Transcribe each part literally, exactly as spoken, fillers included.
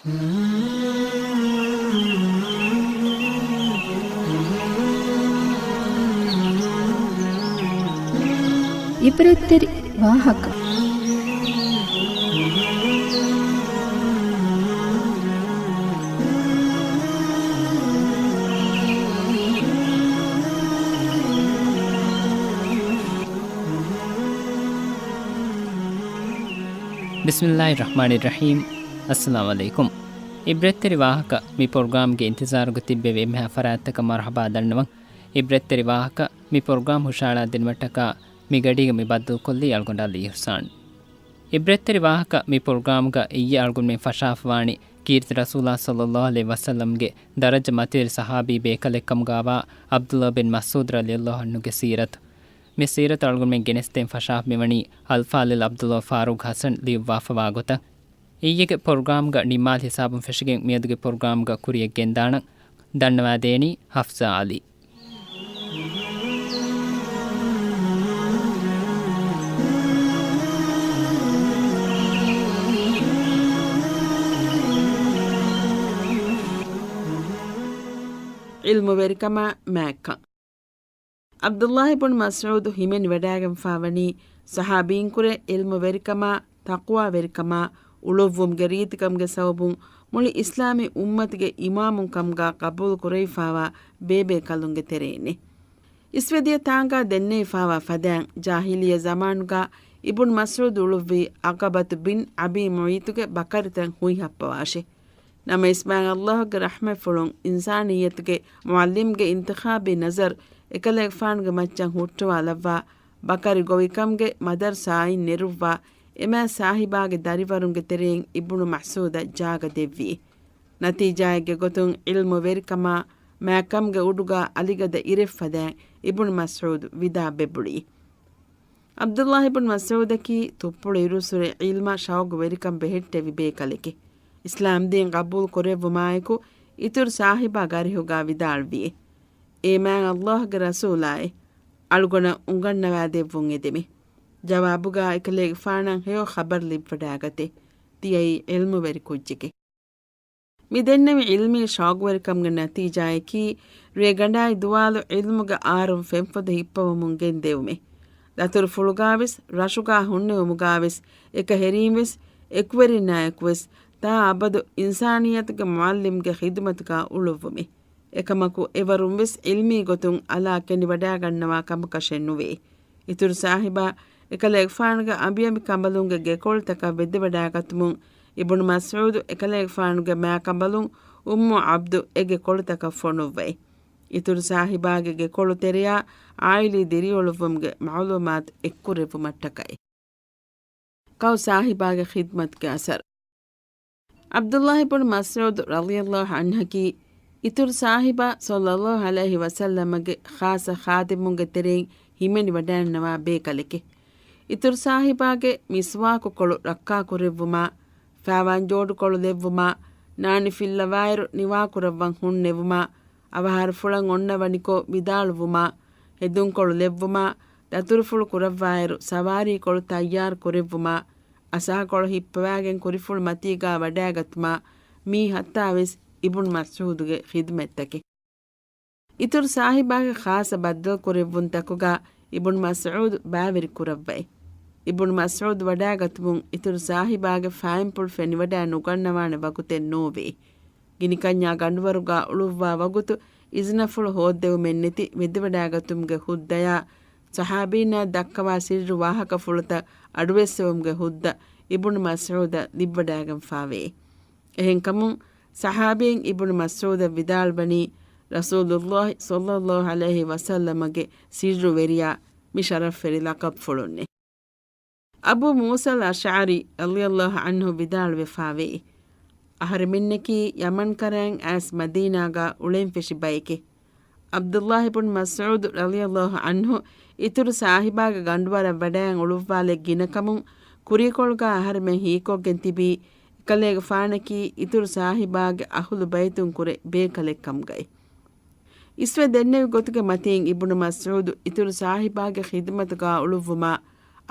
ޢިބްރަތްތެރި ވާހަކަ. ބިސްމިއްލާހި ރަޙްމާނި ރަޙީމް. އައްސަލާމު ޢަލައިކުމް. ޢިބްރަތްތެރި ވާހަކަ މި ޕްރޮގްރާމްގެ އިންތިޒާރުގަ ތިއްބެވި އެންމެހާ ފަރާތްތަކަށް މަރުޙަބާ ދަންނަވަން. ޢިބްރަތްތެރި ވާހަކަ މި ޕްރޮގްރާމް ހުށަހަޅާ ދިނުމަށްޓަކާ މި ގަޑީގަ މި ބައްދަލުކޮށްލީ އަޅުގަނޑު ޢަލީ އިޙްސާން. ޢިބްރަތްތެރި ވާހަކަ މި ޕްރޮގްރާމްގަ އިއްޔެ އަޅުގަނޑުމެން ފަށާފަވާނީ ކީރިތި ރަސޫލާ ޞައްލައްލާހު ޢަލައިހި ވަސައްލަމްގެ ދަރަޖަ މަތިވެރި ޞަޙާބީ ބޭކަލެއް ކަމުގައިވާ ޢަބްދުﷲ ބިން މަސްޢޫދު ރަޟިޔައްލާހު ޢަންހުގެ ސީރަތު. މި ސީރަތު އަޅުގަނޑުމެން ގެނެސްދޭން ފަށާފަ މިވަނީ އަލްފާޟިލް ޢަބްދުﷲ ފާރޫޤް ޙަސަން ލިޔުއްވާފަވާ ގޮތަށް. އިއްޔެގެ ޕްރޮގްރާމްގަ ނިންމާލި ހިސާބުން ފެށިގެން މިއަދުގެ ޕްރޮގްރާމްގަ ކުރިޔަށް ގެންދާނަން. ދަންނަވާދޭނީ ޙަފްޞާ ޢަލީ. ޢިލްމުވެރިކަމާ މާތްކަން. ޢަބްދުﷲ ބުން މަސްޢޫދު ހިމެނިވަޑައިގެންފާވަނީ، ޞަޙާބީންކުރެ ޢިލްމުވެރިކަމާ، ތަޤްވާވެރިކަމާ، އުޅުއްވުމުގެ ރީތިކަމުގެ ސަބަބުން މުޅި އިސްލާމީ އުއްމަތުގެ އިމާމުން ކަމުގާ ޤަބޫލު ކުރެވިފާވާ ބޭބޭކަލުންގެ ތެރެއިންނޭ. އިސްވެދިޔަ ތާނގާ ދެންނެވިފާވާ ފަދައިން، ޖާހިލިއްޔަ ޒަމާނުގާ އިބުނު މަސްޢޫދު އުޅުއްވީ ޢަޤަބަތު ބިން އަބީ މުޢައްޠުގެ ބަކަރިތައް ހުއިހައްޕަވާށޭ. ނަމަވެސް މާތް ﷲގެ ރަޙްމަތްފުޅުން އިންސާނިއްޔަތުގެ މުޢައްލިމްގެ އިންތިޚާބީ ނަޒަރު އެކަލޭގެފާނުގެ މައްޗަށް ހުއްޓުވާލައްވާ، ބަކަރި ގޮވިކަމުގެ މަދަރުސާއިން ނެރުއްވާ، އެމާތް ސާހިބާގެ ދަރިވަރުންގެ ތެރެއިން އިބުނު މަސްޢޫދަށް ޖާގަ ދެއްވި. ނަތީޖާއެއްގެ ގޮތުން ޢިލްމުވެރިކަމާ މާތްކަމުގެ އުޑުގާ އަލިގަދަ އިރެއް ފަދައިން އިބުނު މަސްޢޫދު ވިދާ ބެބުޅި. ޢަބްދުﷲ ބުން މަސްޢޫދަކީ ތުއްޕުޅު އިރުއްސުރެ ޢިލްމަށް ޝައުގުވެރިކަން ބެހެއްޓެވި ބޭކަލެކޭ. އިސްލާމްދީން ޤަބޫލު ކުރެއްވުމާއެކު، އިތުރު ސާހިބާ ގަރިހުގާ ވިދާޅުވިއޭ. އޭ މާތް ﷲގެ ރަސޫލާއޭ! އަޅުގަނޑަށް އުނގަންނަވާދެއްވުން އެދެމެ. ޖަވާބުގާ އެކަލޭގެފާނަށް ހެޔޮ ޚަބަރު ލިބިވަޑައިގަތޭ. ތިޔައީ ޢިލްމުވެރި ކުއްޖެކޭ. މި ދެންނެވި ޢިލްމީ ޝައުގުވެރިކަމުގެ ނަތީޖާއަކީ، ރޭގަނޑާއި ދުވާލު ޢިލްމުގެ އާރުން ފެންފޮދު ހިއްޕަވަމުން ގެންދެވުމޭ. ދަތުރުފުޅުގާވެސް، ރަށުގާ ހުންނެވުމުގާވެސް، އެކަހެރީންވެސް، އެކުވެރިންނާއެކުވެސް، ތާ އަބަދު އިންސާނިއްޔަތުގެ މުޢައްލިމްގެ ޚިދުމަތުގާ އުޅުއްވުމޭ. އެކަމަކު، އެވަރުންވެސް ޢިލްމީ ގޮތުން އަލާ ކެނޑިވަޑައިގަންނަވާ ކަމަކަށެއް ނުވޭ. އިތުރު ސާހިބާ އެކަލޭގެފާނުގެ އަނބިއަނބި ކަނބަލުންގެ ގެކޮޅުތަކަށް ވެދެވަޑައިގަތުމުން އިބުނު މަސްޢޫދު އެކަލޭގެފާނުގެ މާކަނބަލުން އުއްމު ޢަބްދު އޭގެ ކޮޅުތަކަށް ފޮނުއްވައި. އިތުރު ސާހިބާގެ ގެކޮޅު ތެރެޔާ ޢާއިލީ ދިރިއުޅުއްވުމުގެ މަޢުލޫމާތު އެއްކުރެއްވުމަށްޓަކައި. ކައު ސާހިބާގެ ޚިދްމަތުގެ އަސަރު. ޢަބްދުﷲ ބުން މަސްޢޫދު ރަޟިޔަﷲ ޢަންހަކީ، އިތުރު ސާހިބާ ޞައްލަﷲ ޢަލައިހި ވަސައްލަމަގެ ޚާއްޞަ ޚާދިމުންގެ ތެރެއިން ހިމެނިވަޑައިންނަވާ ބޭކަލެކޭ. އިތުރު ސާހިބާގެ މިސްވާކުކޮޅު ރައްކާކުރެއްވުމާ، ފާވާން ޖޯޑުކޮޅު ލެއްވުމާ، ނާނި ފިއްލަވާއިރު ނިވާކުރައްވަން ހުންނެވުމާ، އަވަހާރަފުޅަށް އޮންނަވަނިކޮށް ވިދާޅުވުމާ، ހެދުންކޮޅު ލެއްވުމާ، ދަތުރުފުޅު ކުރައްވާއިރު ސަވާރީކޮޅު ތައްޔާރު ކުރެއްވުމާ، އަސާކޮޅު ހިއްޕަވާގެން ކުރިފުޅު މަތީގާ ވަޑައިގަތުމާ، މީ ހައްތާވެސް އިބުނު މަސްޢޫދުގެ ޚިދުމަތްތަކެއް. އިތުރު ސާހިބާގެ ޚާއްޞަ ބައްދަލުކުރެއްވުންތަކުގާ އިބުނު މަސްޢޫދު ބައިވެރި ކުރައްވައި. އިބުނު މަސްޢޫދު ވަޑައިގަތުމުން އިތުރު ސާހިބާގެ ފާއިންޕުޅު ފެނިވަޑައި ނުގަންނަވާނެ ވަގުތެއް ނޯވޭ. ގިނިކަންޏާ ގަނޑުވަރުގާ އުޅުއްވާ ވަގުތު އިޒުނަފުޅު ހޯއްދެވުމެއްނެތި ވެދެވަޑައިގަތުމުގެ ހުއްދަޔާ، ޞަޙާބީންނާ ދައްކަވާ ސިއްރު ވާހަކަފުޅުތައް އަޑުއެއްސެވުމުގެ ހުއްދަ އިބުނު މަސްޢޫދަށް ލިބިވަޑައިގެންފާވޭ. އެހެންކަމުން، ޞަޙާބީން އިބުނު މަސްޢޫދަށް ވިދާޅުވަނީ، ރަސޫލުﷲ ޞައްލަﷲ ޢަލައިހި ވަސައްލަމަގެ ސިއްރުވެރިޔާ މި ޝަރަފްވެރި ލަޤަބުފުޅުންނޭ. އަބޫ މޫސަލް އަޝްޢަރީ ރަޟިޔަﷲ ޢަންހު ވިދާޅުވެފާވޭ، އަހަރެމެންނަކީ ޔަމަން ކަރައިން އައިސް މަދީނާގާ އުޅެން ފެށި ބައެކޭ. ޢަބްދުﷲ ބުން މަސްޢޫދު ރަޟިޔަﷲ ޢަންހު އިތުރު ސާހިބާގެ ގަނޑުވަރަށް ވަޑައި އުޅުއްވާލެއް ގިނަކަމުން ކުރީކޮޅުގާ އަހަރެމެން ހީކޮށްގެން ތިބީ، އެކަލޭގެފާނަކީ އިތުރު ސާހިބާގެ އަހުލު ބައިތުން ކުރެ ބޭކަލެއް ކަމުގައި. އިސްވެ ދެންނެވި ގޮތުގެ މަތީން އިބުނު މަސްޢޫދު އިތުރު ސާހިބާގެ ޚިދުމަތުގާ އުޅުއްވުމާ،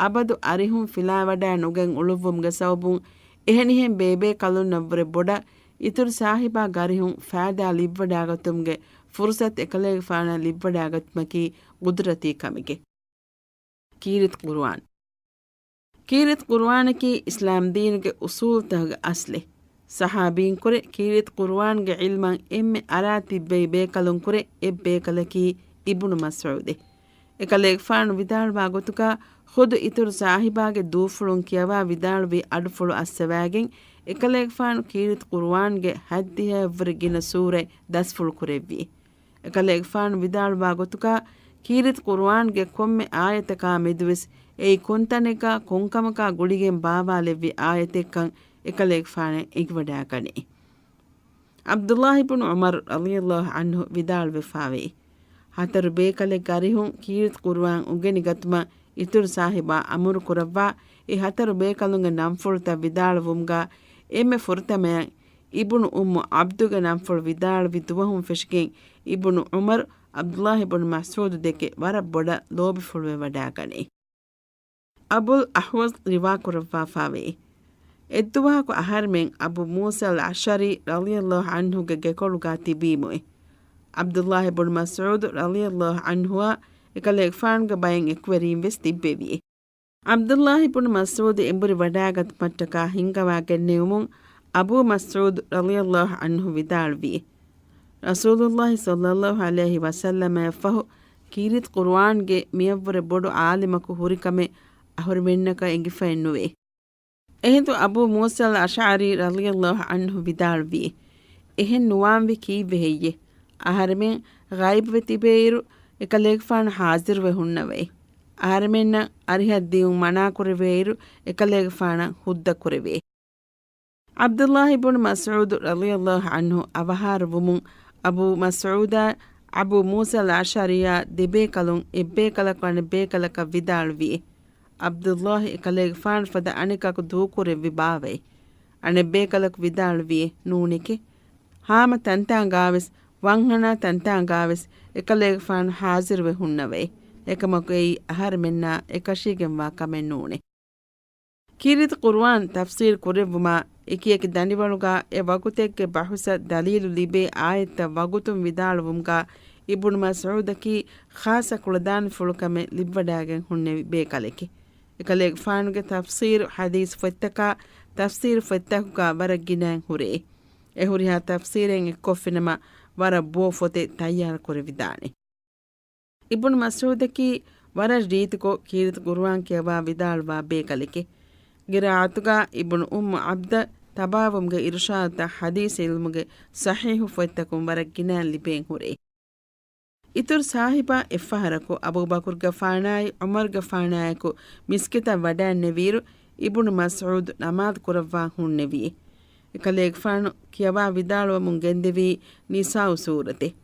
އަބަދު އަރިހުން ފިލާވަޑައި ނުގެން އުޅުއްވުމުގެ ސަބަބުން އެހެނިހެން ބޭބޭކަލުންނަށްވުރެ ބޮޑަށް އިތުރު ސާހިބާ ގަރިހުން ފައިދާ ލިއްވަޑާގަތުމުގެ ފުރުސަތު އެކަލޭގެފާނަށް ލިއްވަޑާގަތުމަކީ ގުދުރަތީ ކަމެކޭ. ކީރިތި ޤުރުއާން. ކީރިތި ޤުރުއާނަކީ އިސްލާމް ދީނުގެ އުޞޫލުތަކުގެ އަސްލެއް. ޞަޙާބީންކުރެ ކީރިތި ޤުރުއާންގެ ޢިލްމަށް އެންމެ އަރާ ތިއްބެވި ބޭކަލުންކުރެ އެއްބޭކަލަކީ އިބްނު މަސްޢޫދޭ. އެކަލޭގެފާނު ވިދާޅުވާ ގޮތުގަ، ޚުދު އިތުރު ސާހިބާގެ ދޫފުޅުން ކިޔަވާ ވިދާޅުވި އަޑުފުޅު އައްސަވާގެން، އެކަލޭގެފާނު ކީރިތި ޤުރުއާންގެ ހަތްދިހައަށްވުރެ ގިނަ ސޫރަތް ދަސްފުޅު ކުރެއްވި. އެކަލޭގެފާނު ވިދާޅުވާ ގޮތުގަ، ކީރިތި ޤުރުއާންގެ ކޮންމެ އާޔަތަކާ މެދުވެސް އެއީ ކޮންތަނެއްގަ ކޮންކަމަކާ ގުޅިގެން ބާވާލެއްވި އާޔަތެއްކަން އެކަލޭގެފާނަށް އެނގިވަޑާގަނޭ. ޢަބްދުﷲ އިބްނު ޢުމަރު ރަޟިޔަﷲ ޢަންހު ވިދާޅުވެފާވޭ، ހަތަރު ބޭކަލެއްގެ އަރިހުން ކީރިތި ޤުރުއާން އުނގެނިގަތުމަށް އިތުރު ސާހިބާ އަމުރު ކުރައްވާ، އެ ހަތަރު ބޭކަލުންގެ ނަންފުޅުތައް ވިދާޅުވުމުގަ އެންމެ ފުރަތަމަޔަށް އިބްނު އުއްމު ޢަބްދުގެ ނަންފުޅު ވިދާޅުވި ދުވަހުން ފެށިގެން އިބްނު ޢުމަރު ޢަބްދުﷲ އިބްނު މަސްޢޫދު ދެކެ ވަރަށް ބޮޑަށް ލޯބިފުޅުވެވަޑާގަނޭ. އަބުލް އަޙްވަޞް ރިވާކުރައްވާފާވޭ، އެއްދުވަހަކު އަހަރެމެން އަބޫ މޫސަލް އަޝްޢަރީ ރަޟިޔަﷲ ޢަންހުގެ ގެކޮޅުގަ ތިބީމުއޭ. ޢަބްދުﷲ އިބްނު މަސްޢޫދު ރަޟިޔަﷲ ޢަންހުއާ އެކަލޭގެފާނުގެ ބައެއް އެކުވެރީން ވެސް ތިއްބެވިއޭ. ޢަބްދުﷲ އިބްނު މަސްޢޫދު އެނބުރި ވަޑާގަތުމަށްޓަކާ ހިންގަވާގެންނެވުމުން، އަބޫ މަސްޢޫދު ރަޟިޔަﷲ ޢަންހު ވިދާޅުވި، ރަސޫލުﷲ ޞައްލަﷲ ޢަލައިހި ވަސައްލަމައަށްފަހު ކީރިތި ޤުރުއާންގެ މިއަށްވުރެ ބޮޑު ޢާލިމަކު ހުރިކަމެއް އަހުރެމެންނަކަށް އެނގިފައެއް ނުވޭ. އެހިނދު އަބޫ މޫސަލް އަޝްޢަރީ ރަޟިޔަﷲ ޢަންހު ވިދާޅުވީ، އެހެން ނުވާންވީ ކީއްވެ ހެއްޔޭ؟ އަހަރެމެން ޣައިބުވެ ތިބޭއިރު، އެކަލޭގެފާނު ޙާޟިރުވެ ހުންނަވައި. އަހަރެމެންނަށް އަރިހަށް ދިއުން މަނާކުރެވޭއިރު، އެކަލޭގެފާނަށް ހުއްދަ ކުރެވޭ. ޢަބްދުﷲ އިބްނު މަސްޢޫދު ރަޟިޔަﷲ ޢަންހު އަވަހާރަވުމުން، އަބޫ މަސްޢޫދާ އަބޫ މޫސަލް އަޝްޢަރީއާ ދެބޭކަލުން އެއްބޭކަލަކު އަނެއްބޭކަލަކަށް ވިދާޅުވި، ޢަބްދުﷲ އެކަލޭގެފާނު ފަދަ އަނެކަކު ދޫކުރެއްވި ބާވައޭ؟ އަނެއްބޭކަލަކު ވިދާޅުވި، ނޫނެކޭ. ހާމަ ތަންތާނގާވެސް، ވަންހަނާ ތަންތާނގާވެސް އެކަލޭގެފާނު ޙާޟިރުވެ ހުންނަވައި. އެކަމަކު އެއީ އަހަރެމެންނާ އެކަށީގެންވާ ކަމެއް ނޫނޭ. ކީރިތި ޤުރުއާން ތަފްސީރު ކުރެއްވުމާ، އެކިއެކި ދަނޑިވަޅުގާ އެ ވަގުތެއްގެ ބަހުސަށް ދަލީލު ލިބޭ އާޔަތްތައް ވަގުތުން ވިދާޅުވުމުގާ، އިބްނު މަސްޢޫދަކީ ޚާއްޞަ ކުޅަދާނަފުޅުކަމެއް ލިބިވަޑާގެން ހުންނެވި ބޭކަލެކޭ. އެކަލޭގެފާނުގެ ތަފްސީރު ޙަދީޘް ފޮތްތަކާ، ތަފްސީރު ފޮތްތަކުގާ ވަރަށް ގިނައިން ހުރޭ. އެ ހުރިހާ ތަފްސީރެއް އެއްކޮށްފިނަމަ، ވަރަށް ބޯ ފޮތެއް ތައްޔާރު ކުރެވިދާނެ. އިބްނު މަސްޢޫދަކީ ވަރަށް ރީތިކޮށް ކީރިތި ޤުރުއާން ކިޔަވާ ވިދާޅުވާ ބޭކަލެކޭ. ޤިރާއަތުގާ އިބްނު އުއްމު ޢަބްދަށް ތަބާވުމުގެ އިރުޝާދުތައް ޙަދީޘް ޢިލްމުގެ ޞަޙީޙު ފޮތްތަކުން ވަރަށް ގިނައިން ލިބޭން ހުރޭ. އިތުރު ސާހިބާ އެއްފަހަރަކު އަބޫބަކުރުގެފާނާއި ޢުމަރުގެފާނާއެކު މިސްކިތަށް ވަޑައިންނެވިއިރު، އިބްނު މަސްޢޫދު ނަމާދު ކުރައްވާ ހުންނެވި. އެކަލޭގެފާނު ކިޔަވާ ވިދާޅުވަމުން ގެންދެވީ ނިސާއު ސޫރަތެއް.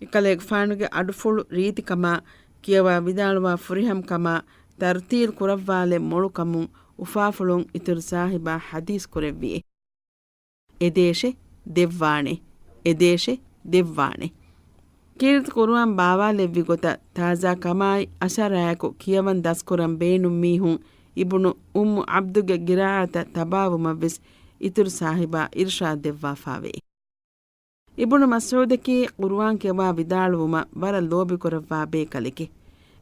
އެކަލޭގެފާނުގެ އަޑުފުޅު ރީތިކަމާ، ކިޔަވާ ވިދާޅުވާ ފުރިހަމަކަމާ، ތަރްތީލް ކުރައްވާލެއް މޮޅުކަމުން އުފާފުޅުން އިތުރު ސާހިބާ ޙަދީޘް ކުރެއްވި. އެދޭށެ ދެއްވާނެ، އެދޭށެ ދެއްވާނެ. ކީރިތި ޤުރުއާން ބާވާލެއްވި ގޮތަށް ތާޒާ ކަމާއި އަސަރާއެކު ކިޔަވަން ދަސްކުރަން ބޭނުން މީހުން އިބްނު އުއްމު ޢަބްދުގެ ޤިރާއަތަށް ތަބާވުމަށްވެސް އިތުރު ސާހިބާ އިރުޝާދު ދެއްވާފާވޭ. އިބްނު މަސްޢޫދަކީ ޤުރުއާން ކިޔަވާ ވިދާޅުވުމަށް ވަރަށް ލޯބިކުރައްވާ ބޭކަލެކޭ.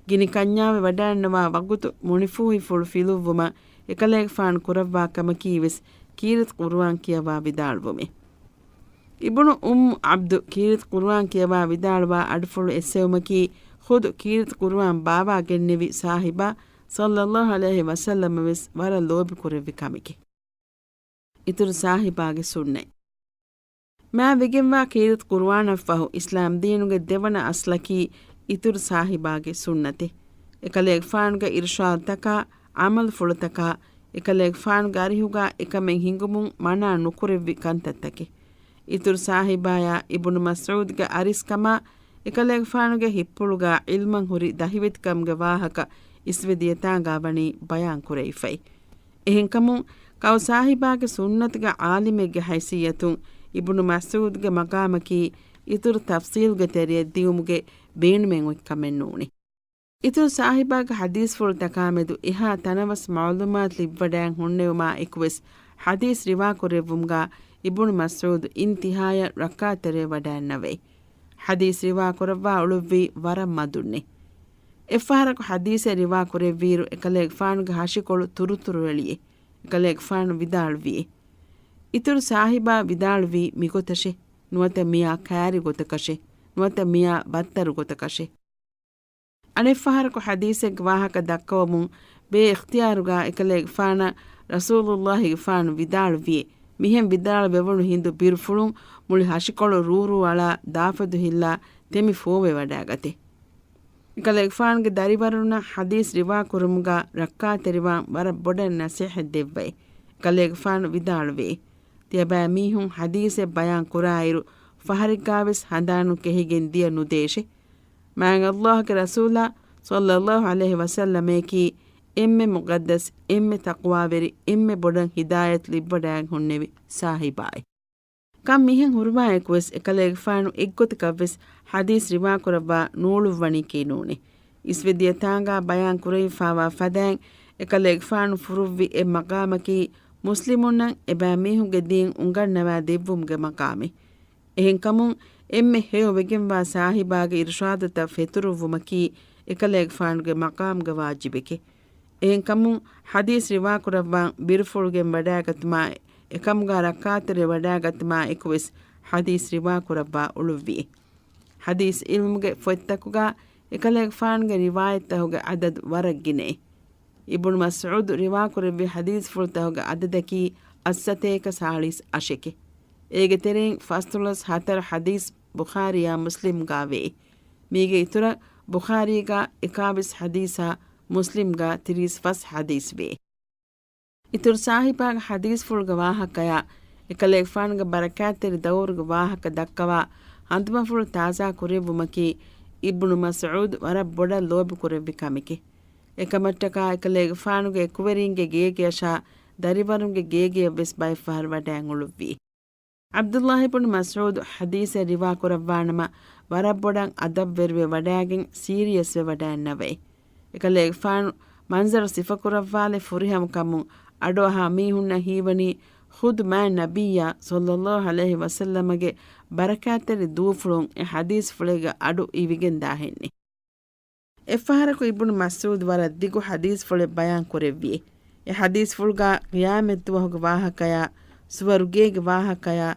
ގިނި ކަންޏާވެ ވަޑައިންނަވާ ވަގުތު މުނިފޫހިފުޅު ފިލުއްވުމަށް އެކަލޭގެފާނު ކުރައްވާ ކަމަކީވެސް ކީރިތި ޤުރުއާން ކިޔަވާ ވިދާޅުވުމޭ. އިބްނު އުއްމު ޢަބްދު ކީރިތި ޤުރުއާން ކިޔަވާ ވިދާޅުވާ އަޑުފުޅު އެއްސެވުމަކީ ޚުދު ކީރިތި ޤުރުއާން ބާވާގެންނެވި ސާހިބާ ޞައްލައްލާހު ޢަލައިހި ވަސައްލަމަށް ވެސް ވަރަށް ލޯބިކުރެއްވި ކަމެކޭ. އިތުރު ސާހިބާގެ ސުންނަތް. މާ ވެގެންވާ ކީރިތި ޤުރުއާނަށްފަހު އިސްލާމް ދީނުގެ ދެވަނަ އަސްލަކީ އިތުރު ސާހިބާގެ ސުންނަތެއް. އެކަލޭގެފާނުގެ އިރުޝާދުތަކާ، ޢަމަލުފުޅުތަކާ، އެކަލޭގެފާނުގެ އަރިހުގާ އެކަމެއް ހިނގުމުން މަނާ ނުކުރެއްވި ކަންތައްތަކެއް. އިތުރު ސާހިބާޔާ އިބްނު މަސްޢޫދުގެ އަރިސްކަމާ، އެކަލޭގެފާނުގެ ހިއްޕުޅުގާ ޢިލްމަށް ހުރި ދަހިވެތިކަމުގެ ވާހަކަ އިސްވެ ދިޔަތާނގާ ވަނީ ބަޔާން ކުރެވިފައި. އެހެންކަމުން، ކައު ސާހިބާގެ ސުންނަތުގެ ޢާލިމެއްގެ ހައިސިއްޔަތުން އިބްނު މަސްޢޫދުގެ މަޤާމަކީ އިތުރު ތަފްޞީލްގެ ތެރެއަށް ދިއުމުގެ ބޭނުމެއް އޮތް ކަމެއް ނޫނޭ. އިތުރު ސާހިބާގެ ޙަދީޘްފުޅުތަކާމެދު އެހާ ތަނަވަސް މަޢުލޫމާތު ލިބިވަޑައިން ހުންނެވުމާ އެކުވެސް، ޙަދީޘް ރިވާކުރެއްވުމުގާ އިބުނު މަސްޢޫދު އިންތިހާޔަށް ރައްކާތެރިވެ ވަޑައިންނަވައި. ޙަދީޘް ރިވާ ކުރައްވާ އުޅުއްވީ ވަރަށް މަދުންނޭ. އެއްފަހަރަކު ޙަދީޘެއް ރިވާ ކުރެއްވިއިރު، އެކަލޭގެފާނުގެ ހަށިކޮޅު ތުރުތުރު އެޅިއޭ. އެކަލޭގެފާނު ވިދާޅުވިއޭ، އިތުރު ސާހިބާ ވިދާޅުވީ މިގޮތަށޭ. ނުވަތަ މިއާ ކާރި ގޮތަކަށޭ. ނުވަތަ މިއާ ބައްތަރު ގޮތަކަށޭ. އަނެއްފަހަރަކު ޙަދީޘެއްގެ ވާހަކަ ދައްކަވަމުން ބޭ އިޚްތިޔާރުގާ އެކަލޭގެފާނަށް ރަސޫލުﷲގެފާނު ވިދާޅުވިއޭ، މިހެން ވިދާޅުވެވުނު ހިނދު ބިރުފުޅުން މުޅި ހަށިކޮޅު ރޫރޫ އަޅާ ދާފަދު ހިއްލާ ތެމި ފޯވެވަޑައިގަތޭ. އެކަލޭގެފާނުގެ ދަރިވަރުންނަށް ޙަދީޘް ރިވާކުރުމުގާ ރައްކާތެރިވާން ވަރަށް ބޮޑަށް ނަޞޭޙަތް ދެއްވައި، އެކަލޭގެފާނު ވިދާޅުވޭ، ތިޔަބައިމީހުން ޙަދީޘެއް ބަޔާން ކުރާއިރު، ފަހަރެއްގާވެސް ހަނދާނު ކެހިގެން ދިޔަ ނުދޭށޭ. މާތް ﷲގެ ރަސޫލާ ޞައްލަﷲ ޢަލައިހި ވަސައްލަމައަކީ އެންމެ މުޤައްދަސް، އެންމެ ތަޤްވާވެރި، އެންމެ ބޮޑަށް ހިދާޔަތް ލިއްބަޑައިގެން ހުންނެވި ސާހިބާއެއް. ކަން މިހެން ހުރުމާއެކުވެސް އެކަލޭގެފާނު އެއްގޮތަކަށްވެސް ޙަދީޘް ރިވާކުރައްވާ ނޫޅުއްވަނީކީ ނޫނޭ. އިސްވެދިޔަ ތާނގާ ބަޔާން ކުރެވިފާވާ ފަދައިން އެކަލޭގެފާނު ފުރުއްވި އެއް މަޤާމަކީ މުސްލިމުންނަށް އެބައިމީހުންގެ ދީން އުނގަންނަވާ ދެއްވުމުގެ މަޤާމެއް. އެހެންކަމުން އެންމެ ހެޔޮ ވެގެންވާ ސާހިބާގެ އިރުޝާދުތައް ފެތުރުއްވުމަކީ އެކަލޭގެފާނުގެ މަޤާމުގެ ވާޖިބެކޭ. އެހެންކަމުން ޙަދީޘް ރިވާކުރައްވާން ބިރުފުޅުގެން ވަޑައިގަތުމާ އެކަމުގާ ރައްކާތެރިވެ ވަޑައިގަތުމާ އެކުވެސް ޙަދީޘް ރިވާކުރައްވާ އުޅުއްވިއޭ. ޙަދީޘް ޢިލްމުގެ ފޮތްތަކުގާ އެކަލޭގެފާނުގެ ރިވާޔަތްތަހުގެ ޢަދަދު ވަރަށް ގިނައޭ. އިބްނު މަސްޢޫދު ރިވާކުރެއްވި ޙަދީޘްފުޅުތަހުގެ ޢަދަދަކީ އަށްސަތޭކަ ސާޅީސް އަށެކޭ. އޭގެ ތެރެއިން ފަސްދޮޅަސް ހަތަރު ޙަދީޘް ބުޚާރީއާ މުސްލިމްގާ ވޭ. މީގެ އިތުރަށް ބުޚާރީގާ އެކާވީސް ޙަދީޘާ މުސްލިމްގާ ތިރީސް ފަސް ޙަދީޘް ވޭ. އިތުރު ސާހިބާގެ ޙަދީޘްފުޅުގެ ވާހަކަޔާ އެކަލޭގެފާނުގެ ބަރަކާތްތެރި ދައުރުގެ ވާހަކަ ދައްކަވާ ހަނދުމަފުޅު ތާޒާ ކުރެއްވުމަކީ އިބްނު މަސްޢޫދު ވަރަށް ބޮޑަށް ލޯބި ކުރެއްވި ކަމެކޭ. އެކަމަށްޓަކާ އެކަލޭގެފާނުގެ އެކުވެރީންގެ ގޭގެއަށާ ދަރިވަރުންގެ ގޭގެޔަށްވެސް ބައެއްފަހަރު ވަޑައިން އުޅުއްވި. ޢަބްދުﷲ ބުނު މަސްޢޫދު ޙަދީޘެއް ރިވާ ކުރައްވާނަމަ، ވަރަށް ބޮޑަށް އަދަބުވެރިވެ ވަޑައިގެން ސީރިއަސްވެ ވަޑައިންނަވައި. އެކަލޭގެފާނު މަންޒަރު ސިފަކުރައްވާލެއް ފުރިހަމަ ކަމުން އަޑުއަހާ މީހުންނަށް ހީވަނީ ޚުދު މާތް ނަބިއްޔާ ޞައްލަﷲ ޢަލައިހި ވަސައްލަމަގެ ބަރަކާތްތެރި ދޫފުޅުން އެ ޙަދީޘްފުޅެއްގެ އަޑު އިވިގެންދާހެންނެ. އެއްފަހަރަކު އިބްނު މަސްޢޫދު ވަރަށް ދިގު ޙަދީޘްފުޅެއް ބަޔާން ކުރެއްވި. އެ ޙަދީޘްފުޅުގާ ޤިޔާމަތްދުވަހުގެ ވާހަކަޔާ، ސުވަރުގޭގެ ވާހަކަޔާ،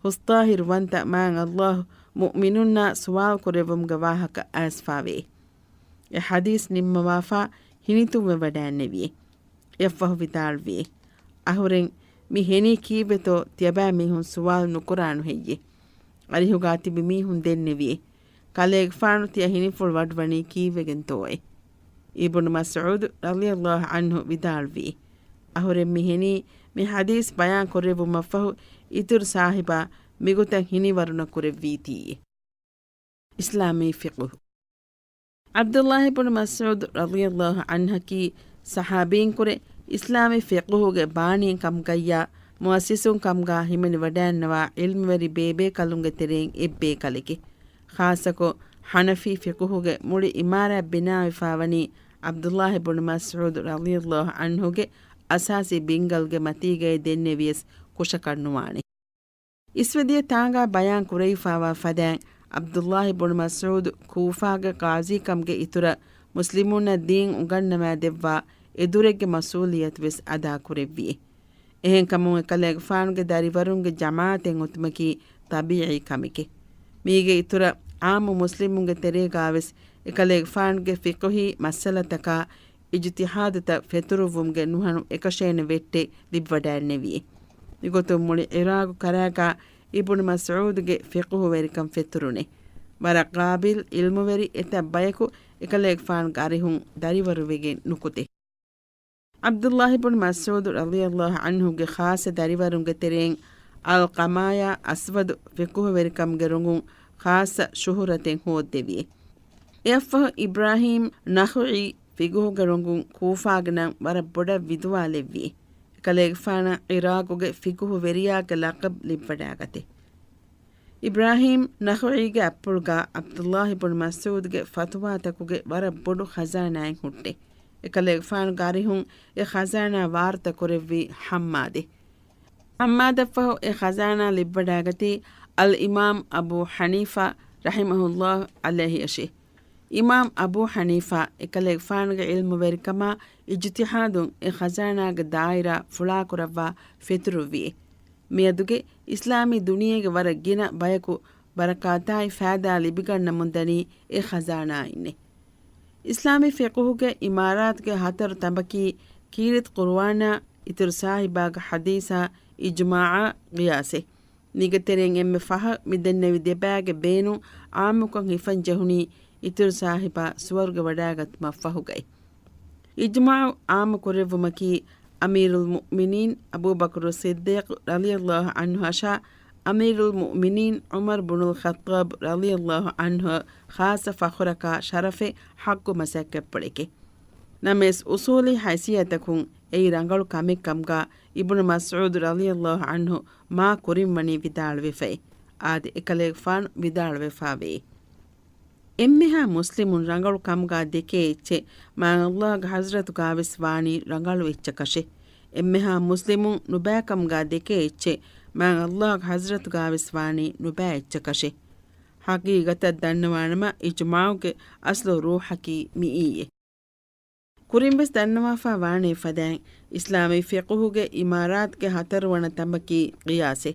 ހުސްޠާހިރުވަންތަ މާތް ﷲ މުއުމިނުންނާ ސުވާލު ކުރެއްވުމުގެ ވާހަކަ އައިސްފާވޭ. އެ ޙަދީޘް ނިންމަވާފާ ހިނިތުންވެ ވަޑައިންނެވި. އެއަށްފަހު ވިދާޅުވި، އަހުރެން މި ހެނީ ކީއްވެތޯ ތިޔަބައިމީހުން ސުވާލު ނުކުރާނު ހެއްޔެ؟ އަރިހުގާ ތިބި މީހުން ދެންނެވި. ކަލޭގެފާނު ތިޔަ ހިނިފުޅު ވަޑުވަނީ ކީއްވެގެންތޯއޭ؟ އިބުނު މަސްޢޫދު ރަޟިޔަﷲ ޢަންހު ވިދާޅުވީ، އަހުރެން މި ހެނީ މި ޙަދީޘް ބަޔާން ކުރެއްވުމަށްފަހު އިތުރު ސާހިބާ މިގޮތަށް ހިނިވަރުނަ ކުރެއްވީތީ. އިސްލާމީ ފިޤުހު. ޢަބްދުﷲ ބުނު މަސްޢޫދު ރަޟިޔަﷲ ޢަންހަކީ ޞަޙާބީންކުރެ އިސްލާމީ ފިޤުހުގެ ބާނީ ކަމުގައްޔާ މުއައްސިސުން ކަމުގާ ހިމެނިވަޑައިންނަވާ ޢިލްމުވެރި ބޭބޭކަލުންގެ ތެރެއިން އެއްބޭކަލެކޭ. ޚާއްޞަކޮށް ޙަނަފީ ފިޤުހުގެ މުޅި އިމާރާތް ބިނާވެފާވަނީ ޢަބްދުﷲ ބުނު މަސްޢޫދު ރަޟިޔަﷲ ޢަންހުގެ އަސާސީ ބިންގަލްގެ މަތީގައި ދެންނެވިޔަސް ކުށަކަށް ނުވާނެ. އިސްވެދިޔަ ތާނގާ ބަޔާން ކުރެވިފާވާ ފަދައިން، ޢަބްދުﷲ ބުނު މަސްޢޫދު ކޫފާގެ ޤާޟީކަމުގެ އިތުރަށް މުސްލިމުންނަށް ދީން އުނގަންނަވާ ދެއްވާ އެދުރެއްގެ މަސްއޫލިއްޔަތު ވެސް އަދާ ކުރެއްވި. އެހެންކަމުން އެކަލޭގެފާނުގެ ދަރިވަރުންގެ ޖަމާޢަތެއް އޮތުމަކީ ޠަބީޢީ ކަމެކޭ. މީގެ އިތުރަށް ޢާއްމު މުސްލިމުންގެ ތެރޭގާވެސް އެކަލޭގެފާނުގެ ފިޤުހީ މައްސަލަތަކާ އިޖުތިހާދުތައް ފެތުރުއްވުމުގެ ނުހަނު އެކަށޭނެ ވެއްޓެއް ލިބިވަޑައިންނެވި. މިގޮތުން މުޅި ޢިރާޤު ކަރާގާ އިބުނު މަސްޢޫދުގެ ފިޤުހުވެރިކަން ފެތުރުނެ. ވަރަށް ޤާބިލް ޢިލްމުވެރި އެތައް ބަޔަކު އެކަލޭގެފާނުގެ އަރިހުން ދަރިވަރުވެގެން ނުކުތޭ. ޢަބްދުﷲ ބުނު މަސްޢޫދު ރަޟިޔަﷲ ޢަންހުގެ ޚާއްޞަ ދަރިވަރުންގެ ތެރެއިން ޢަލްޤަމާޔާ އަސްވަދު ފިޤުހުވެރިކަމުގެ ރޮނގުން ޚާއްޞަ ޝުހުރަތެއް ހޯއްދެވި. އެއަށްފަހު އިބްރާހީމް ނަޚުޢީ ފިޤުހުގެ ރޮނގުން ކޫފާގެ ނަން ވަރަށް ބޮޑަށް ވިދުވާލެއްވި. އެކަލޭގެފާނަށް ޢިރާޤުގެ ފިޤުހުވެރިޔާގެ ލަޤަބް ލިބިވަޑައިގަތޭ. އިބްރާހީމް ނަޚުޢީގެ އަތްޕުޅުގާ ޢަބްދުﷲ ބުނު މަސްޢޫދުގެ ފަތުވާތަކުގެ ވަރަށް ބޮޑު ޚަޒާނާއެއް ހުއްޓޭ. އެކަލޭގެފާނުގެ އަރިހުން އެ ޚަޒާނާ ވާރުތަ ކުރެއްވީ ޙައްމާދޭ. ހައްމާދަށްފަހު އެ ޚަޒާނާ ލިބިވަޑާގަތީ އަލް އިމާމް އަބޫ ޙަނީފާ ރަޙިމަހުﷲ ޢަލައިހިއަށި. އިމާމް އަބޫ ޙަނީފާ އެކަލޭގެފާނުގެ ޢިލްމުވެރިކަމާ އިޖުތިހާދުން އެ ޚަޒާނާގެ ދާއިރާ ފުޅާކުރައްވާ ފެތުރުއްވިއޭ. މިއަދުގެ އިސްލާމީ ދުނިޔޭގެ ވަރަށް ގިނަ ބަޔަކު ބަރަކާތާއި ފާއިދާ ލިބިގަންނަމުންދަނީ އެ ޚަޒާނާއިންނޭ. އިސްލާމީ ފިޤުހުގެ އިމާރާތުގެ ހަތަރު ތަނބަކީ ކީރިތި ޤުރުއާނާ، އިތުރު ސާހިބާގެ ޙަދީޘާ، އިޖުމާޢާ، ޤިޔާސޭ. މީގެ ތެރެއިން އެންމެ ފަހަށް މި ދެންނެވި ދެބައިގެ ބޭނުން ޢާއްމުކޮށް ހިފަން ޖެހުނީ އިތުރު ސާހިބާ ސުވަރުގެ ވަޑައިގަތުމަށްފަހުގައި. އިޖުމާޢު ޢާއްމު ކުރެއްވުމަކީ، އަމީރުލް މުއުމިނީން އަބޫބަކުރު ޞިއްދީޤު ރަޟިޔަﷲ ޢަންހުއަށާ، އަމީރުލް މުއުމިނީން ޢުމަރު ބުނުލް ޚައްޠާބު ރަޟިޔަﷲ ޢަންހު ޚާއްޞަ ފަޚުރަކާ ޝަރަފެއް ޙައްޤު މަސައްކަތްޕުޅެކޭ. ނަމަވެސް، އުޞޫލީ ހައިސިއްޔަތަކުން އެއީ ރަނގަޅު ކަމެއް ކަމުގާ އިބްނު މަސްޢޫދު ރަޟިޔަﷲ ޢަންހު މާ ކުރިން ވަނީ ވިދާޅުވެފައި. އާދެ، އެކަލޭގެފާނު ވިދާޅުވެފާވޭ. އެންމެހާ މުސްލިމުން ރަނގަޅު ކަމުގާ ދެކޭ އެއްޗެއް މާތް ﷲގެ ޙަޟްރަތުގާވެސް ވާނީ ރަނގަޅު އެއްޗަކަށޭ. އެންމެހާ މުސްލިމުން ނުބައިކަމުގާ ދެކޭ އެއްޗެއް މާތް ﷲގެ ޙަޟްރަތުގާވެސް ވާނީ ނުބައި އެއްޗަކަށޭ. ޙަޤީޤަތަށް ދަންނަވާނަމަ، އިޖުމާޢުގެ އަސްލު ރޫޙަކީ މިއީއޭ. ކުރިންވެސް ދަންނަވާފާ ވާނޭ ފަދައިން، އިސްލާމީ ފިޤުހުގެ އިމާރާތުގެ ހަތަރުވަނަ ތަނބަކީ ޤިޔާސޭ.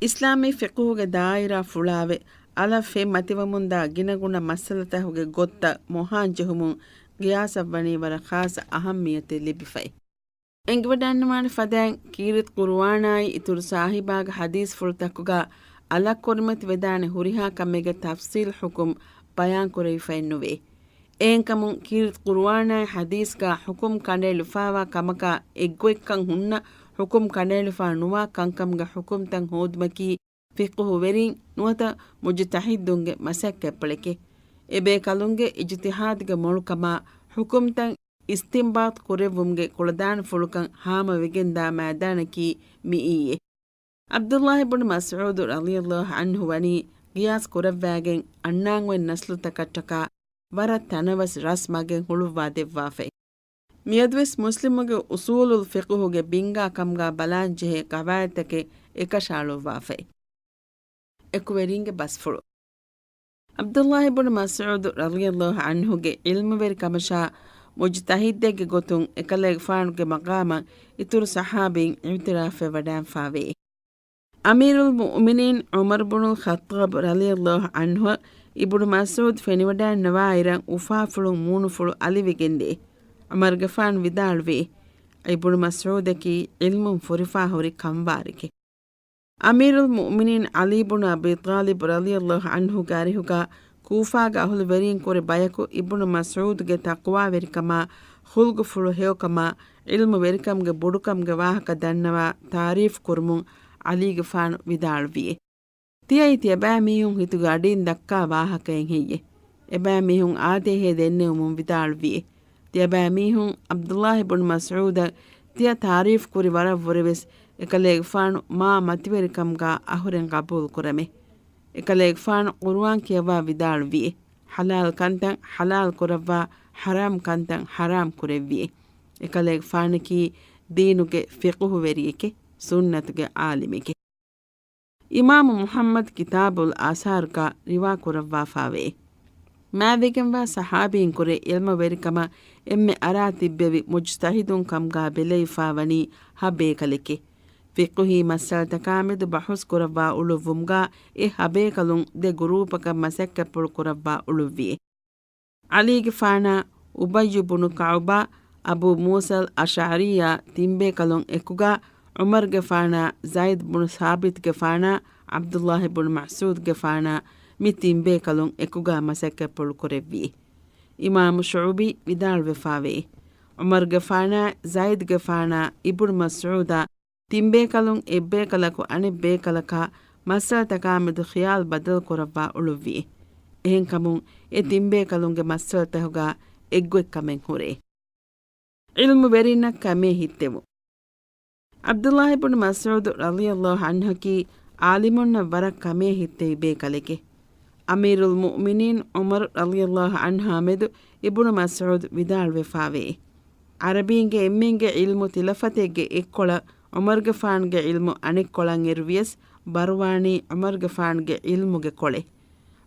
އިސްލާމީ ފިޤުހުގެ ދާއިރާ ފުޅާވެ، އަލަށް ފެން މަތިވަމުންދާ ގިނަގުނަ މައްސަލަތަކުގެ ގޮތްތައް މޮހާން ޖެހުމުން ޤިޔާސަށް ވަނީ ވަރަށް ޚާއްޞަ އަހައްމިޔަތެއް ލިބިފައި. އެނގިވަޑައިންނަވާނެ ފަދައިން، ކީރިތި ޤުރުއާނާއި އިތުރު ސާހިބާގެ ޙަދީޘްފުޅުތަކުގާ އަލަށް ކުރިމަތިވެދާނެ ހުރިހާ ކަމެއްގެ ތަފްޞީލް ޙުކުމް ބަޔާން ކުރެވިފައެއްނުވޭ. އެހެންކަމުން، ކީރިތި ޤުރުއާނާއި ޙަދީޘްގާ ޙުކުމް ކަނޑައެޅިފާވާ ކަމަކާ އެއްގޮތްކަން ހުންނަ ޙުކުމް ކަނޑައެޅިފާ ނުވާ ކަންކަމުގެ ޙުކުމްތައް ހޯދުމަކީ ފިޤުހުވެރިން ނުވަތަ މުޖުތަހިއްދުންގެ މަސައްކަތްޕުޅެކޭ. އެބޭކަލުންގެ އިޖުތިހާދުގެ މޮޅުކަމާ ޙުކުމްތައް އިސްތިންބާޠު ކުރެއްވުމުގެ ކުޅަދާނަފުޅުކަން ހާމަވެގެންދާ މައިދާނަކީ މިއީއޭ. ޢަބްދުﷲ ބުނު މަސްޢޫދު ރަޟިޔަﷲ ޢަންހު ވަނީ ޤިޔާސް ކުރައްވާގެން އަންނާން އޮތް ނަސްލުތަކަށްޓަކާ ވަރަށް ތަނަވަސް ރަސް މަގެއް ހުޅުއްވާ ދެއްވާފައި. މިއަދުވެސް މުސްލިމުގެ އުޞޫލުލް ފިޤުހުގެ ބިންގާ ކަމުގާ ބަލާން ޖެހޭ ޤަވާޢިދުތަކެއް އެކަށައަޅުއްވާފައި. އެކުވެރިންގެ ބަސްފުޅު. ޢަބްދުﷲ ބުނު މަސްޢޫދު ރަޟިޔަﷲ ޢަންހުގެ ޢިލްމުވެރިކަމަށާ މުޖުތަހިއްދެއްގެ ގޮތުން އެކަލޭގެފާނުގެ މަޤާމަށް އިތުރު ޞަޙާބީން އިޢުތިރާފްވެވަޑައިންފާވޭ. އަމީރުލް މުއުމިނީން ޢުމަރު ބުނުލް ޚައްޠާބު ރަޟިޔަﷲ ޢަންހު އިބްނު މަސްޢޫދު ފެނިވަޑައިންނަވާއިރަށް އުފާފުޅުން މޫނުފުޅު އަލިވެގެންދޭ. ޢުމަރުގެފާނު ވިދާޅުވީ، އިބްނު މަސްޢޫދަކީ ޢިލްމުން ފުރިފާ ހުރި ކަންވާރެކޭ. އަމީރުލް މުއުމިނީން ޢަލީ ބުނު އަބީ ޠާލިބު ރަޟިޔަﷲ ޢަންހުގެ އަރިހުގާ ކޫފާގެ އަހުލުވެރީން ކުރެ ބަޔަކު އިބްނު މަސްޢޫދުގެ ތަޤްވާވެރިކަމާ ޚުލްޤުފުޅު ހެޔޮކަމާ ޢިލްމުވެރިކަމުގެ ބޮޑުކަމުގެ ވާހަކަ ދަންނަވާ ތާރީފް ކުރުމުން ޢަލީގެފާނު ވިދާޅުވިއޭ. ތިޔައީ ތިޔަބައިމީހުން ހިތުގެ އަޑިން ދައްކާ ވާހަކައެއް ހެއްޔޭ؟ އެބައިމީހުން އާދޭހޭ ދެންނެވުމުން ވިދާޅުވިއޭ. ތިޔަބައިމީހުން ޢަބްދުﷲ ބުނު މަސްޢޫދަށް ތިޔަ ތާރީފް ކުރި ވަރަށްވުރެވެސް، އެކަލޭގެފާނު މާ މަތިވެރިކަމުގާ އަހުރެން ޤަބޫލު ކުރަމޭ. އެކަލޭގެފާނު ޤުރުއާން ކިޔަވާ ވިދާޅުވިއޭ. ޙަލާލް ކަންތައް ޙަލާލް ކުރައްވާ، ޙަރާމް ކަންތައް ޙަރާމް ކުރެއްވިއޭ. އެކަލޭގެފާނަކީ ދީނުގެ ފިޤުހުވެރިއެކޭ، ސުންނަތުގެ ޢާލިމެކޭ. އިމާމު މުޙައްމަދު ކިތާބުލް އާސާރުގާ ރިވާ ކުރައްވާފާވޭ. މާތްވެގެންވާ ޞަޙާބީން ކުރެ ޢިލްމުވެރިކަމަށް އެންމެ އަރާ ތިއްބެވި މުޖުތަހިދުން ކަމުގާ ބެލެވިފާވަނީ ހަ ބޭކަލެކޭ. ފިޤުހީ މައްސަލަތަކާމެދު ބަޙުސް ކުރައްވާ އުޅުއްވުމުގާ އެ ހަ ބޭކަލުން ދެ ގުރޫޕަކަށް މަސައްކަތްޕުޅު ކުރައްވާ އުޅުއްވިއޭ. ޢަލީގެފާނާ އުބައްޔު ބުނު ކަޢުބާ، އަބޫ މޫސަލް އަޝްޢަރީއާ ތިންބޭކަލުން އެކުގާ، ޢުމަރުގެފާނާ، ޒައިދު ބުނު ސާބިތުގެފާނާ، ޢަބްދުﷲ ބުނު މަސްޢޫދުގެފާނާ، މި ތިންބޭކަލުން އެކުގާ މަސައްކަތްޕުޅު ކުރެއްވި. އިމާމު ޝުޢުބީ ވިދާޅުވެފާވޭ، ޢުމަރުގެފާނާ، ޒައިދުގެފާނާ، އިބުނު މަސްޢޫދާ، ތިންބޭކަލުން އެއްބޭކަލަކު އަނެއްބޭކަލަކާ މައްސަލަތަކާމެދު ޚިޔާލު ބަދަލުކުރައްވާ އުޅުއްވި. އެހެންކަމުން އެ ތިންބޭކަލުންގެ މައްސަލަތަކުގާ އެއްގޮތްކަމެއް ހުރޭ. ޢިލްމުވެރިންނަށް ކަމޭ ހިއްތެވު. ޢަބްދުﷲ ބުނު މަސްޢޫދު ރަޟިޔަﷲ ޢަންހަކީ ޢާލިމުންނަށް ވަރަށް ކަމޭ ހިއްތެވި ބޭކަލެކޭ. އަމީރުލް މުއުމިނީން ޢުމަރު ރަޟިޔަﷲ ޢަންހާމެދު އިބުނު މަސްޢޫދު ވިދާޅުވެފާވޭ، ޢަރަބީންގެ އެންމެންގެ ޢިލްމު ތިލަފަތެއްގެ އެއްކޮޅަށް ޢުމަރުގެފާނުގެ ޢިލްމު އަނެއްކޮޅަށް އެރުވިޔަސް، ބަރުވާނީ ޢުމަރުގެފާނުގެ ޢިލްމުގެ ކޮޅެއް.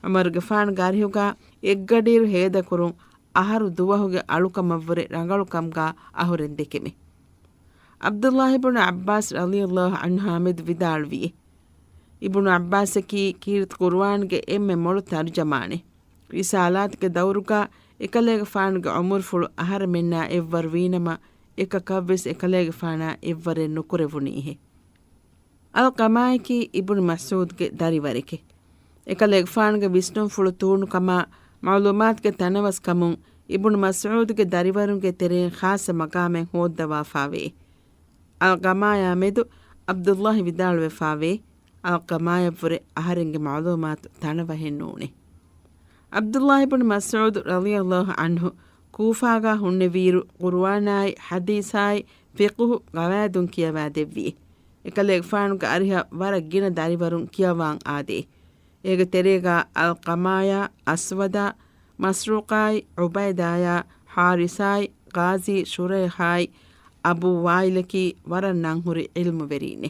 ޢުމަރުގެފާނުގެ އަރިހުގަ އެއްގަޑިއިރު ހޭދަކުރުން އަހަރު ދުވަހުގެ އަޅުކަމަށްވުރެ ރަނގަޅުކަމުގަ އަހުރެން ދެކެމެ. ޢަބްދުﷲ ބުނު ޢައްބާސް ރަޟިޔަﷲ ޢަންހު މިއަދު ވިދާޅުވި، އިބުނު ޢައްބާސަކީ ކީރިތި ޤުރުއާންގެ އެންމެ މޮޅު ތަރުޖަމާނެއް. ރިސާލާތުގެ ދައުރުގަ އެކަލޭގެފާނުގެ ޢުމުރުފުޅު އަހަރެމެންނާ އެއްވަރު ވީނަމަ، އެކަކަށްވެސް އެކަލޭގެފާނާ އެއްވަރެއް ނުކުރެވުނީހެއް. ޢަލްޤަމާއަކީ އިބުނު މަސްޢޫދުގެ ދަރިވަރެކެ. އެކަލޭގެފާނުގެ ވިސްނުންފުޅު ތޫނުކަމާ، މަޢުލޫމާތުގެ ތަނަވަސްކަމުން އިބުނު މަސްޢޫދުގެ ދަރިވަރުންގެ ތެރެއިން ޚާއްޞަ މަޤާމެއް ހޯއްދަވާފާވޭ. ޢަލްޤަމާޔާ މެދު ޢަބްދުﷲ ވިދާޅުވެފާވޭ، ޢަލްޤަމާޔަށްވުރެ އަހަރެންގެ މަޢުލޫމާތު ތަނަވަހެއް ނޫނޭ. ޢަބްދުﷲ ބުނު މަސްޢޫދު ރަޟިޔަﷲ ޢަންހު ކޫފާގަ ހުންނެވިއިރު، ޤުރުއާނާއި، ޙަދީޘާއި، ފިޤުހު ޤަވާޢިދުން ކިޔަވާ ދެއްވި. އެކަލޭގެފާނުގެ އަރިހަށް ވަރަށް ގިނަ ދަރިވަރުން ކިޔަވާން އާދޭ. އޭގެ ތެރޭގަ ޢަލްޤަމާޔާ، އަސްވަދާ، މަސްރޫޤާއި، ޢުބައިދާޔާ، ޙާރިސާއި، ޤާޒީ ޝުރައިޙާއި، އަބޫ ވާއިލަކީ ވަރަށް ނަންހުރި ޢިލްމުވެރީންނެ.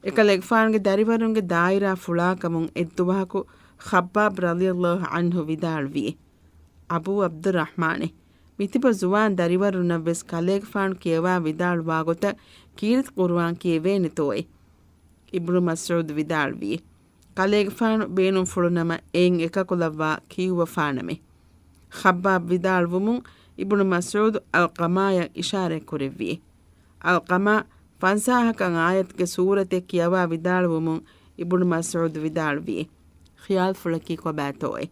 އެކަލޭގެފާނުގެ ދަރިވަރުންގެ ދާއިރާ ފުޅާކަމުން އެއްދުވަހަކު ޚައްބާބް ރަޟިޔަﷲ ޢަންހު ވިދާޅުވި، އަބޫ ޢަބްދުއްރަޙްމާނޭ، މިތިބަ ޒުވާން ދަރިވަރުންނަށްވެސް ކަލޭގެފާނު ކިޔަވާ ވިދާޅުވާ ގޮތަށް ކީރިތި ޤުރުއާން ކިޔެވޭނެތޯއޭ؟ އިބްނު މަސްޢޫދު ވިދާޅުވި، ކަލޭގެފާނު ބޭނުންފުޅުނަމަ އެއިން އެކަކުލައްވާ ކިޔުއްވަފާނަމޭ. ޚައްބާބް ވިދާޅުވުމުން އިބްނު މަސްޢޫދު ޢަލްޤަމާޔަށް އިޝާރާތް ކުރެއްވި. ޢަލްޤަމާ ފަންސާހަކަށް އާޔަތުގެ ސޫރަތެއް ކިޔަވާ ވިދާޅުވުމުން އިބްނު މަސްޢޫދު ވިދާޅުވި، ޚިޔާލުފުޅަކީ ކޮބާތޯއޭ؟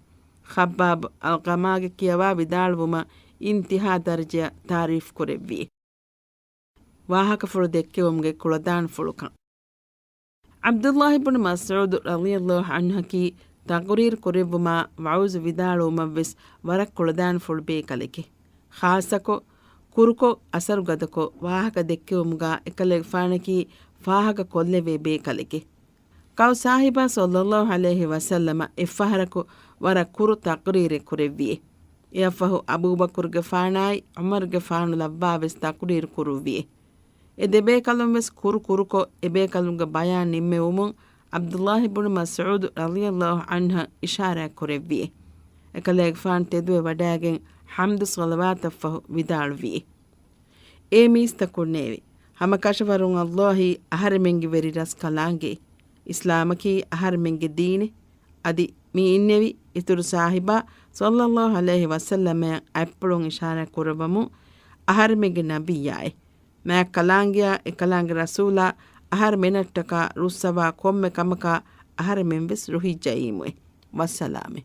ޚައްބާބް ޢަލްޤަމާގެ ކިޔަވާ ވިދާޅުވުމަށް އިންތިހާ ދަރަޖަޔަށް ތާރީފް ކުރެއްވި. ވާހަކަފުޅު ދެއްކެވުމުގެ ކުޅަދާނަފުޅުކަން. ޢަބްދުﷲ ބުނު މަސްޢޫދު ރަޟިޔަﷲ ޢަންހަކީ ތަޤުރީރު ކުރެއްވުމާ ވަޢުޒު ވިދާޅުވުމަށްވެސް ވަރަށް ކުޅަދާނަފުޅު ބޭކަލެކެ. ޚާއްޞަކޮށް، ކުރުކޮށް، އަސަރުގަދަކޮށް ވާހަކަ ދެއްކެވުމުގަ އެކަލޭގެފާނަކީ ފާހަގަ ކޮށްލެވޭ ބޭކަލެކެ. ކައު ސާހިބާ ޞައްލަﷲ ޢަލައިހި ވަސައްލަމަ އެއްފަހަރަކު ވަރަށް ކުރު ތަޤުރީރެއް ކުރެއްވިއެ. އެއަށްފަހު އަބޫބަކުރުގެފާނާއި ޢުމަރުގެފާނު ލައްވާވެސް ތަޤުރީރު ކުރުއްވިއެ. އެ ދެބޭކަލުން ވެސް ކުރު ކުރުކޮށް، އެބޭކަލުންގެ ބަޔާން ނިންމެވުމުން ޢަބްދުﷲ ބުނު މަސްޢޫދު ރަޟިޔަﷲ ޢަންހަށް އިޝާރާތް ކުރެއްވިއެ. އެކަލޭގެފާނު ތެދުވެ ވަޑައިގެން ޙަމްދު ޞަލަވާތަށްފަހު ވިދާޅުވިއެ. އޭ މީސްތަކުންނޭވެ! ހަމަކަށަވަރުން ﷲ އަހަރެމެންގެ ވެރި ރަސްކަލާނގެ. އިސްލާމަކީ އަހަރެމެންގެ ދީނެއް. އަދި މި އިންނެވި އިތުރު ސާހިބާ ޞައްލަﷲ ޢަލައިހި ވަސައްލަމައަށް އަތްޕުޅުން އިޝާރާތް ކުރައްވަމުން އަހަރެމެންގެ ނަބިއްޔާއެއް. މާތް ކަލާނގެއާ އެކަލާނގެ ރަސޫލާ އަހަރެމެނަށްޓަކާ ރުއްސަވާ ކޮންމެ ކަމަކާ އަހަރެމެން ވެސް ރުހިއްޖައީމުއެ. ވައްސަލާމެ.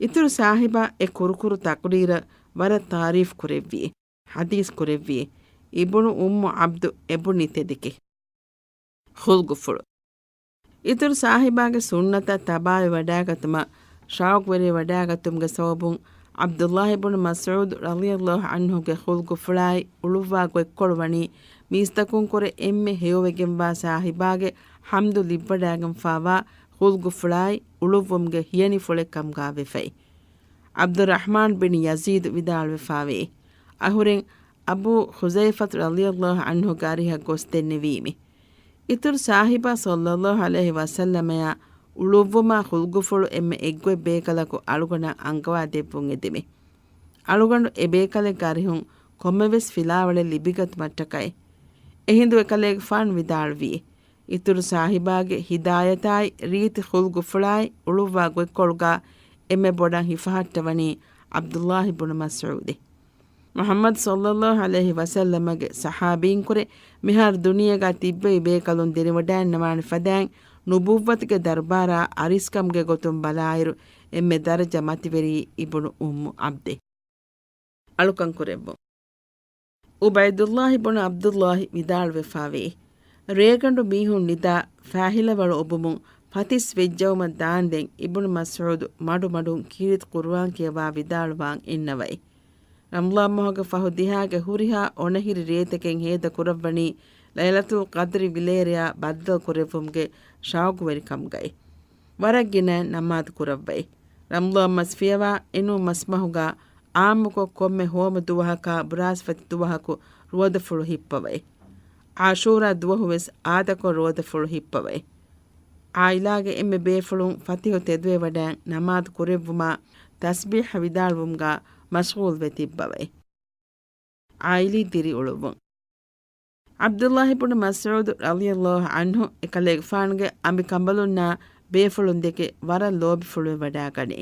އިތުރު ސާހިބާ އެ ކުރުކުރު ތަޤުރީރަށް ވަރަށް ތާރީފް ކުރެއްވި، ޙަދީސް ކުރެއްވި، އިބުނު އުއްމު ޢަބްދު އެބުނި ތެދެކެ. ޚުލްގުފުޅު. އިތުރު ސާހިބާގެ ސުންނަތަށް ތަބާވެ ވަޑާގަތުމަށް ޝައުޤުވެރިވެ ވަޑާގަތުމުގެ ސަބަބުން ޢަބްދުﷲ ބުނު މަސްޢޫދު ރަޟިޔަﷲ ޢަންހުގެ ޚުލްގުފުޅާއި އުޅުއްވާ ގޮތްކޮޅު ވަނީ މީސްތަކުންކުރެ އެންމެ ހެޔޮވެގެންވާ ސާހިބާގެ ޙަމްދު ލިއްވަޑާގެންފާވާ ޚުލްގުފުޅާއި އުޅުއްވުމުގެ ހިޔަނިފުޅެއް ކަމުގާ ވެފައި. ޢަބްދުއްރަޙްމާން ބިން ޔަޒީދު ވިދާޅުވެފާވޭ، އަހުރެން އަބޫ ޚުޒައިފަތު ރަޟިޔަﷲ ޢަންހުގެ އަރިހަށް ގޮސްދެންނެވީމެ. އިތުރު ސާހިބާ ޞައްލަﷲ ޢަލައިހި ވަސައްލަމައާ އުޅުއްވުމާ ޚުލްގުފުޅު އެންމެ އެއްގޮތް ބޭކަލަކު އަޅުގަނޑަށް އަންގަވާ ދެއްވުން އެދެމެ. އަޅުގަނޑު އެބޭކަލެއްގެ އަރިހުން ކޮންމެވެސް ފިލާވަޅެއް ލިބިގަތުމަށްޓަކައި. އެހިނދު އެކަލޭގެފާނު ވިދާޅުވީ، އިތުރު ސާހިބާގެ ހިދާޔަތާއި ރީތި ޚުލްގުފުޅާއި އުޅުއްވާ ގޮތްކޮޅުގާ އެންމެ ބޮޑަށް ހިފަހައްޓަވަނީ ޢަބްދުﷲ ބުނު މަސްޢޫދެ. މުޙައްމަދު ޞައްލަﷲ ޢަލައިހި ވަސައްލަމަގެ ޞަޙާބީންކުރެ މިހާރު ދުނިޔޭގާ ތިއްބެވި ބޭކަލުން ދެނެވަޑައިންނަވާނެ ފަދައިން ނުބުއްވަތުގެ ދަރުބާރާ އަރިސްކަމުގެ ގޮތުން ބަލާއިރު އެންމެ ދަރަޖަ މަތިވެރީ އިބުނު އުއްމު ޢަބްދެ. އަޅުކަން ކުރެއްވުން. ޢުބައިދުﷲ ބުނު ޢަބްދުﷲ ވިދާޅުވެފާވޭ، ރޭގަނޑު މީހުން ނިދާ ފާހިލަވަޅު އޮބުމުން ފަތިސް ވެއްޖައުމަށް ދާންދެން އިބުނު މަސްޢޫދު މަޑުމަޑުން ކީރިތި ޤުރުއާން ކިޔަވާ ވިދާޅުވާން އިންނަވައި. ރަމަޟާން މަހުގެ ފަހު ދިހާގެ ހުރިހާ އޮނަހިރި ރޭތަކެއް ހޭދަ ކުރައްވަނީ ލައިލަތުލް ޤަދްރި ވިލޭރެޔާ ބައްދަލު ކުރެއްވުމުގެ ޝައުޤުވެރިކަމުގައި. ވަރަށް ގިނަ ނަމާދު ކުރައްވައި. ރަމަޟާން މަސް ފިޔަވާ އެނޫން މަސްމަހުގާ ޢާއްމުކޮށް ކޮންމެ ހޯމަ ދުވަހަކާ ބުރާސްފަތި ދުވަހަކު ރުވަދަފުޅު ހިއްޕަވައި. ޢާޝޫރާ ދުވަހު ވެސް އާދަކޮށް ރޯދަފުޅު ހިއްޕަވައި. ޢާއިލާގެ އެންމެ ބޭފުޅުން ފަތިހު ތެދުވެވަޑައި ނަމާދު ކުރެއްވުމާ ތަސްބީޙަ ވިދާޅުވުމުގާ މަޝްޣޫލްވެ ތިއްބަވައި. ޢާއިލީ ދިރިއުޅުއްވުން. ޢަބްދުﷲ ބުނު މަސްޢޫދު ރަޟިޔަﷲ ޢަންހު އެކަލޭގެފާނުގެ އަނބިކަނބަލުންނާ ބޭފުޅުންދެކެ ވަރަށް ލޯބިފުޅުވެވަޑައިގަނޭ.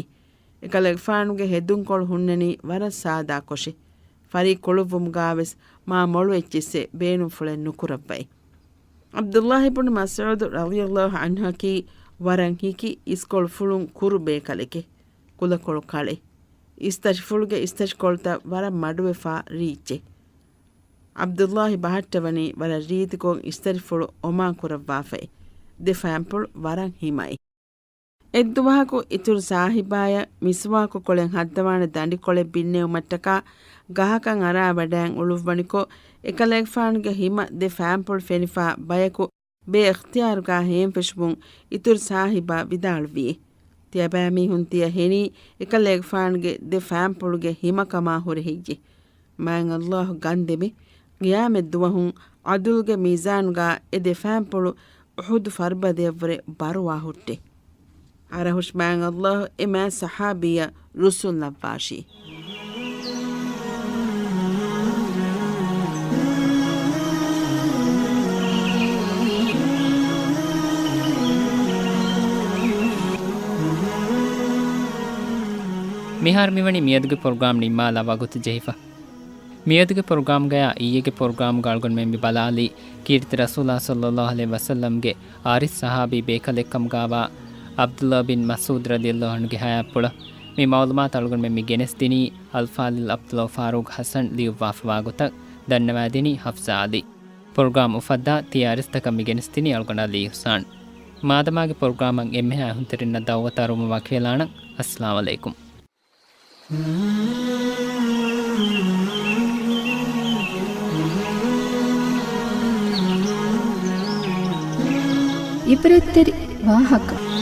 އެކަލޭގެފާނުގެ ހެދުންކޮޅު ހުންނަނީ ވަރަށް ސާދާކޮށި. ފަރިއްކުޅުއްވުމުގާވެސް މާ މޮޅު އެއްޗިއްސެއް ބޭނުންފުޅެއް ނުކުރައްވައި. ޢަބްދުﷲ ބުނު މަސްޢޫދު ރަޟިޔަﷲ ޢަންހަކީ ވަރަށް ހިކި އިސްކޮޅުފުޅުން ކުރު ބޭކަލެކެ. ކުލަކޮޅު ކަޅެއް. އިސްތަށިފުޅުގެ އިސްތަށިކޮޅުތައް ވަރަށް މަޑުވެފާ ރީއްޗެއް. ޢަބްދުﷲ ބަހައްޓަވަނީ ވަރަށް ރީތިކޮށް އިސްތަށިފުޅު އޮމާން ކުރައްވާފައި. ދެ ފައިންޕުޅު ވަރަށް ހިމައި. އެއްދުވަހަކު އިތުރު ސާހިބާޔަށް މިސްވާކު ކޮޅެއް ހައްދަވާނެ ދަނޑިކޮޅެއް ބިންނެވުމަށްޓަކާ ގަހަކަށް އަރާ ވަޑައިން އުޅުއްވަނިކޮށް، އެކަލޭގެފާނުގެ ހިމަ ދެ ފައިންޕުޅު ފެނިފާ ބަޔަކު ބޭ އިޚްތިޔާރުގާ ހޭންފެށުމުން އިތުރު ސާހިބާ ވިދާޅުވި. ތިޔަބައިމީހުން ތިޔަ ހެނީ އެކަލޭގެފާނުގެ ދެ ފައިންޕުޅުގެ ހިމަކަމާ ހުރެ ހެއްޔެ؟ މާތް ﷲ ގަންދެމި، ޤިޔާމަތް ދުވަހުން ޢަދުލުގެ މީޒާނުގާ އެ ދެ ފައިންޕުޅު އުޙުދު ފަރުބަދަޔަށްވުރެ ބަރުވާ ހުއްޓޭ. އަރަހުށި މާތް ﷲ އެ މާތް ޞަޙާބީއަށް ރުއްސުން ލައްވާށި. މިހާރު މިވަނީ މިއަދުގެ ޕްރޮގްރާމް ނިންމާލާ ވަގުތު ޖެހިފަ. މިއަދުގެ ޕްރޮގްރާމްގަޔާ އިއްޔެގެ ޕްރޮގްރާމްގަ އަޅުގަނޑުމެން މި ބަލާލީ ކީރިތި ރަސޫލާ ޞައްލައްލާހު ޢަލައިހި ވަސައްލަމްގެ އާރިސް ޞަޙާބީ ބޭކަލެއްކަމުގާވާ ޢަބްދުﷲ ބިން މަސްޢޫދު ރަޟިޔައްލާހު ޢަންހުގެ ޙަޔާތްޕުޅަށް. މި މަޢުލޫމާތު އަޅުގަނޑުމެން މި ގެނެސްދިނީ އަލްފާޟިލް ޢަބްދުﷲ ފާރޫޤް ޙަސަން ލިޔުއްވާފަވާ ގޮތަށް. ދަންނަވާދިނީ ޙަފްޞާ ޢަލީ. ޕްރޮގްރާމް އުފައްދާ ތިޔަ އަރިސްތަކަށް މި ގެނެސްދިނީ އަޅުގަނޑު ޢަލީ އިޙްސާން. މާދަމާގެ ޕްރޮގްރާމަށް އެންމެހާ އަހުންތެރިންނަށް ދަޢުވަތާ ރުމަށް ވަކިވެލާނަން. އައްސަލާމު ޢަލައިކުމް. ޢިބްރަތްތެރި ވާހަކަ.